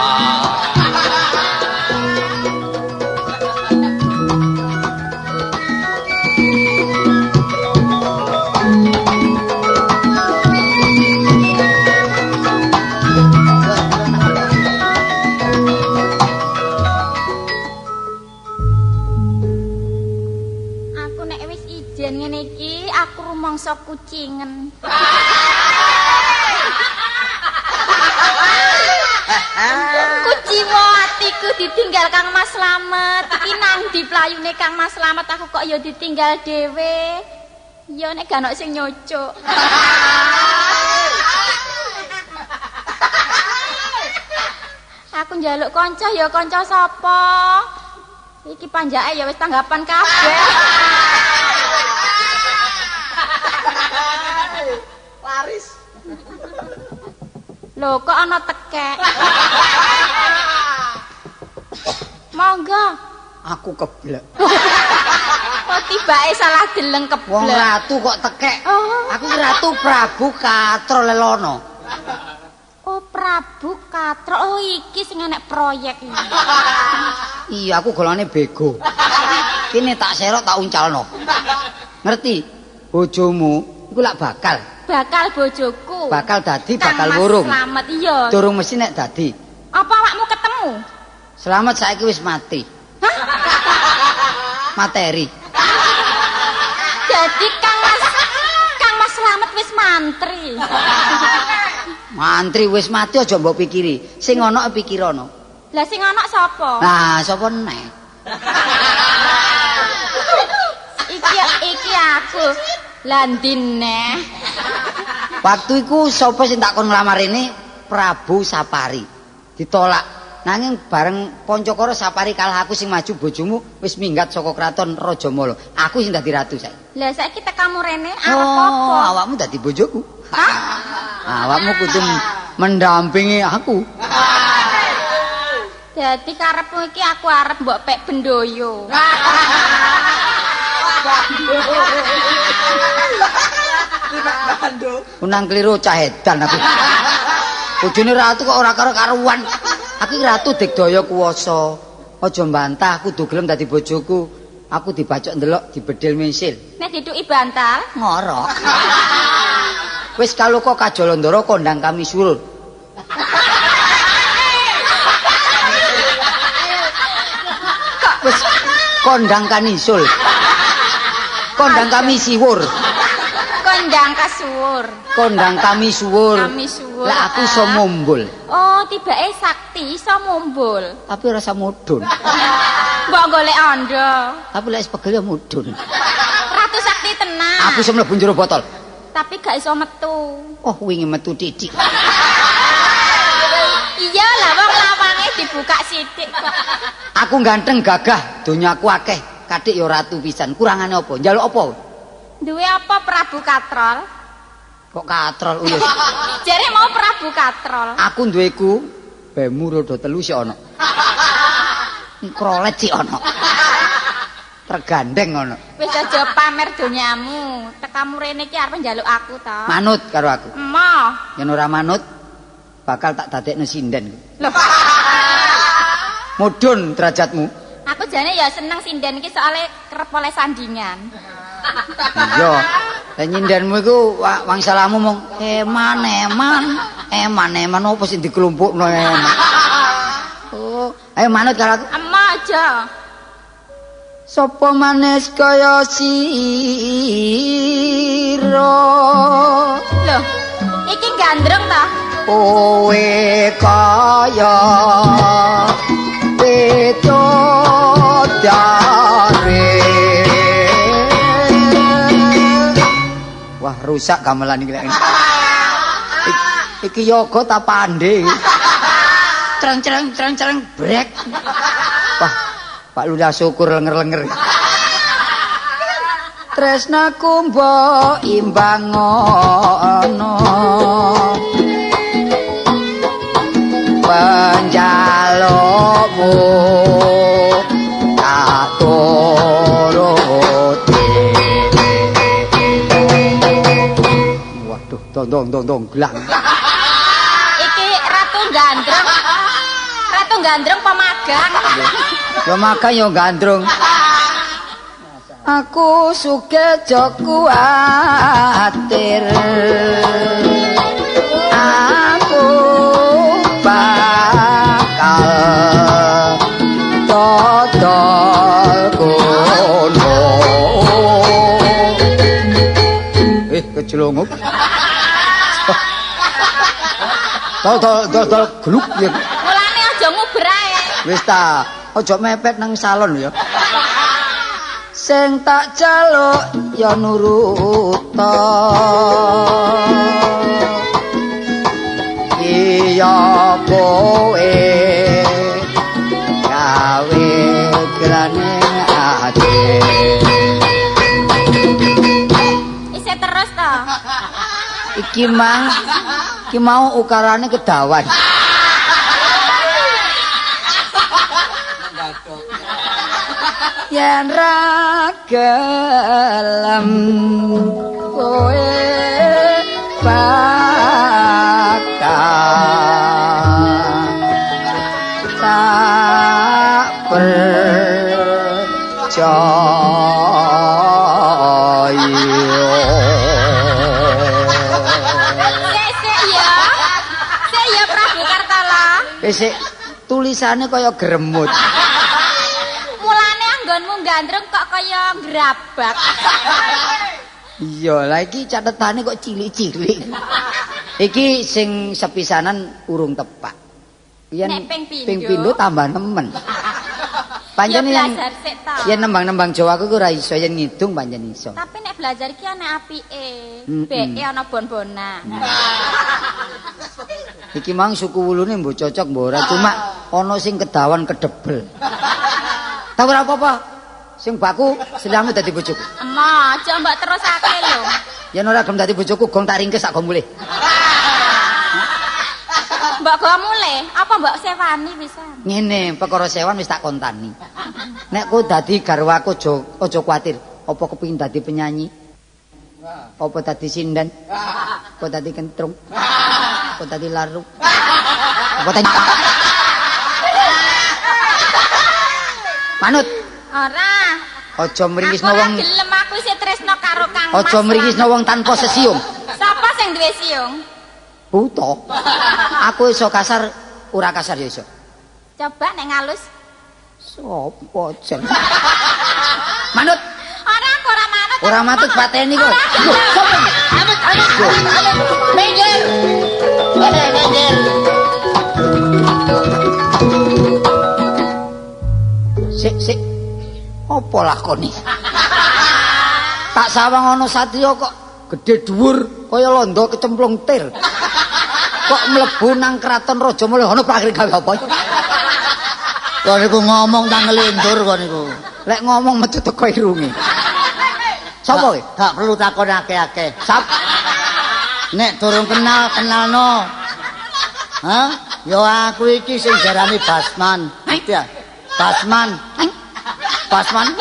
Kucingen. Kuciwa atiku ditinggal Kang Mas Slamet. Iki nang ndi playune Kang Mas Slamet, aku kok ya ditinggal dhewe. Ya nek gak ono sing nyucuk. Aku njaluk kanca ya kanca sapa? Iki panjake ya wis tanggapan kabeh. Laris. Lho kok ana tekek? Monggo. Aku keblek. Kok tibake salah deleng keblek. Wong ratu kok tekek. Oh. Aku ki Ratu Prabu Katrolelono. Oh Prabu Katro. Oh iki sing enek proyek iki. Iya, aku golongane bego. Kene tak serok tak uncalno. Ngerti? Bojomu iku lak bakal. Bakal bojoku. Bakal dadi, bakal Kang Mas wurung. Slamet iya. Durung mesti nek dadi. Apa awakmu ketemu? Slamet saiki wis mati. Hah? Materi. Jadi Kang Mas Slamet wis mantri. Mantri wis mati aja mbok pikiri. Sing ana pikirana. Lah sing ana sapa? Nah, sapa neh? Iki aku. Lah ndi neh? Waktu iku sapa sing tak kon nglamar rene? Prabu Sapari. Ditolak. Nanging bareng Pancakara Sapari kalah, aku sing maju, bojomu wis minggat saka kraton Rajamala. Aku sing dadi ratu saiki. Lah saiki tekamu rene arep apa? Oh, awakmu dadi bojoku. Hah? Awakmu kudu mendampingi aku. Dadi karepmu iki aku arep mbok pek bendoyo. Unang kliru cah edan aku. Bojone ratu kok ora karo-karuan. Aku iki ratu digdaya kuwasa. Aja mbantah, kudu gelem dadi bojoku. Aku dibacok ndelok dibedil misil. Nek dituki bantal ngorok. Wis kaloka Kajalandara kondang kami surur. Wis kondang kanisul. Kondang kami siwur. Kondang kasuwur. Kondang kami suwur. Kami suwur. Lah aku iso mumbul. Oh, tibake sakti iso mumbul. Tapi ora iso mudhun. Mbok golek ondo. Tapi lek pegel ya mudhun. Ratu sakti tenan. Aku iso mlebu njero botol. Tapi gak iso metu. Oh, wingi metu titik. Iya lah wong lawange dibuka sithik kok. Aku ganteng gagah, donyaku akeh. Kadik ya ratu pisan. Kurangane apa? Njaluk apa? Duwe apa Prabu Katrol? Kok katrol uyus? Jare mau Prabu Katrol. Aku duweku bemu roda telu sik ana. Krolet sik ana. Tergandeng ana. Wis aja pamer donyamu. Tekamu rene iki arep njaluk aku ta? Manut karo aku. Emoh. Yen ora manut bakal tak dadekno sinden. Loh. Mudhun derajatmu. Aku jane ya seneng sinden iki soalé kerep oleh sandingan. Iya. Lah nyindenmu iku wangsalamu mung eman eman eman eman opo sing dikelompokno eman. Oh, ayo manut karo aku. Emoh aja. Sopo manis kaya sira? Loh, iki gandrung ta? Kowe kaya bidodari. Wah, rusak gamelan iki lek. Iki yoga ta pandhe. Treng-treng treng-treng brek. Wah, Pak Lurah syukur lenger-lenger. Tresnaku mbok imbangono. Panjalukmu tak turuti. Waduh, dong dong dong gelang. Iki Ratu Gandrung. Ratu Gandrung pemagang. Ya magang ya gandrung. Aku sugih aja kuwatir. Aku bakal dodol kono. Kejelungan. Blongo. Dol dol dol dol gluk ya. Mulane aja nguber ae. Wis ta, aja mepet nang salon ya. Sing tak jaluk ya nurut ta. Iya kowe gawe grane ati. Isih terus to. Iki mang iki mau ukarane kedawan. Yen ra gelem kowe bakal tak percaya. Sik ya. Sik ya Prabu Kartala. Wis sik tulisane kaya gremut. Mulane anggonmu gandrung kok kaya grabak. Iya, lah iki catetane kok cilik-cilik. Iki sing sepisanan urung tepak. Yen ping pindho tambah nemen. Pancen yen yen nembang-nembang Jawa aku ora iso, yen ngidung pancen iso. Tapi nek belajar iki ana apike. Beke ana bon-bonan. Iki mang suku wulune mbok cocok mbok ora, cuma ana sing kedawan kedebel. Ta ora apa-apa. Sing baku seliramu dadi bojoku. Emoh, aja mbok terusake lho. Yen ora gelem dadi bojoku, gong tak ringkes sak go mulih. Mbok go mulih, apa mbok sewani pisan? Ngene, perkara sewan wis tak kontani. Nek kowe dadi garwaku aja kuwatir. Apa kepengin dadi penyanyi? Apa dadi sinden? Apa dadi kentrung? Apa dadi laru? Apa dadi Manut. Ora. Aja mringisno wong. Aku ora gelem, aku isih tresno karo Kang Mas. Aja mringisno wong tanpa sesiung. Sapa sing duwe siung? Buta. Aku iso kasar, ora kasar ya iso. Coba nek ngalus. Sopo jen? Manut. Ora, aku ora manut. Ora manut pateni kok. Sopo? Amit, amit. Minggir. Minggir. Sik, sik. Apa lakoni? Tak sawang ana satriya kok gedhe dhuwur kaya londo kecemplung tir. Kok mlebu nang kraton Raja Mulih ana prakhir gawe apa? Kok niku ngomong ta nglindur kok niku. Lek ngomong metu teko irunge. Sapa kowe? Gak perlu takon akeh-akeh. Sap. Nek durung kenal, kenalno. Hah? Ya aku iki sing jarane Basman. Ya. Basman. Basman.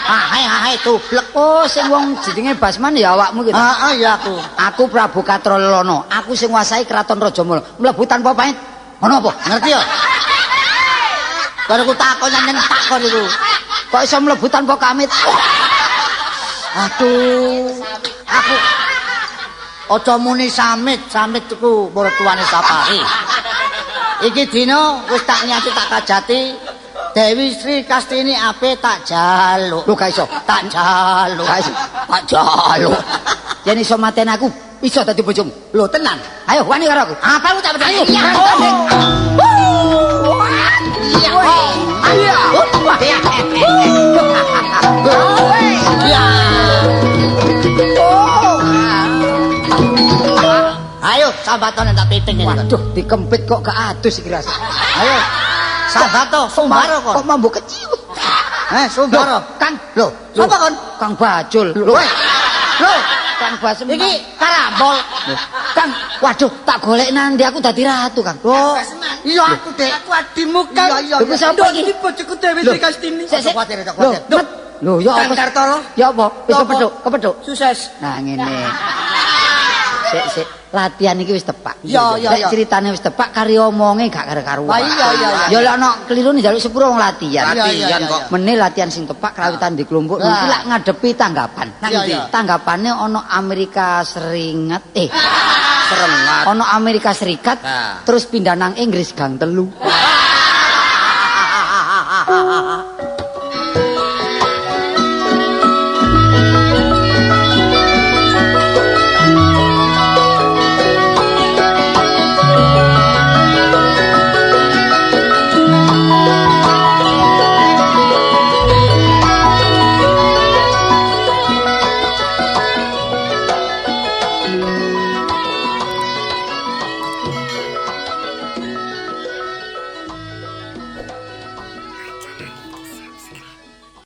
Ahai ahai tublek. Oh, sing wong jenenge Basman ya awakmu iki ta? Heeh, ya aku. Aku Prabu Katrolana. Aku sing nguasai Kraton Rajamala. Mlebu tanpa pamit. Ngono apa? Ngerti ya? Baru ku takon nyentak kon niku. Kok iso mlebu tanpa kamit? Aduh. Aku aja muni samit, samit iku mertuane Sapari. Iki dina wis tak niati tak kajati Dewi Sri Kastini ape tak jaluk. Lho gak iso, tak jaluk. Gak iso, tak jaluk. Yen iso mateni aku, iso dadi bojomu. Lho tenan. Ayo wani karo aku. Apa aku tak percaya? Ayo. Iya. Iya. Ayo sambatone tak piting. Waduh, dikempit kok gak adus iki rasa. Ayo. Sambato, sumbaro kon. Kok mambu keciut. Sumbaro. Kang, lho, sapa kon? Kang Bajul. Lho, lho, Kang Basem. Iki karambol. Kang, waduh, tak golek nanti aku dadi ratu, Kang. Oh, iya aku, Dek. Aku adimu, Kang. Iya, iya. Sapa iki? Iki bojoku Dewi Sri Kastini. Sik, sik. Kuwatir, kuwatir. Lho, ya Kang apa? Kartolo. Ya apa? Wis kepethuk, kepethuk. Sukses. Nah, ngene. Sik, sik. Latihan iki wis tepak. Iya, iya, Lek ceritane wis tepak kari omonge gak karo-karuan. Iya, iya, iya. Ya lek ana keliru njaluk sepuro wong latihan. Latihan kok. Mene latihan sing tepak krawitan di kelompok iki lak ngadepi tanggapan. Tanggapane ana Amerika Serikat Serengat. Ana Amerika Serikat terus pindah nang Inggris gang 3.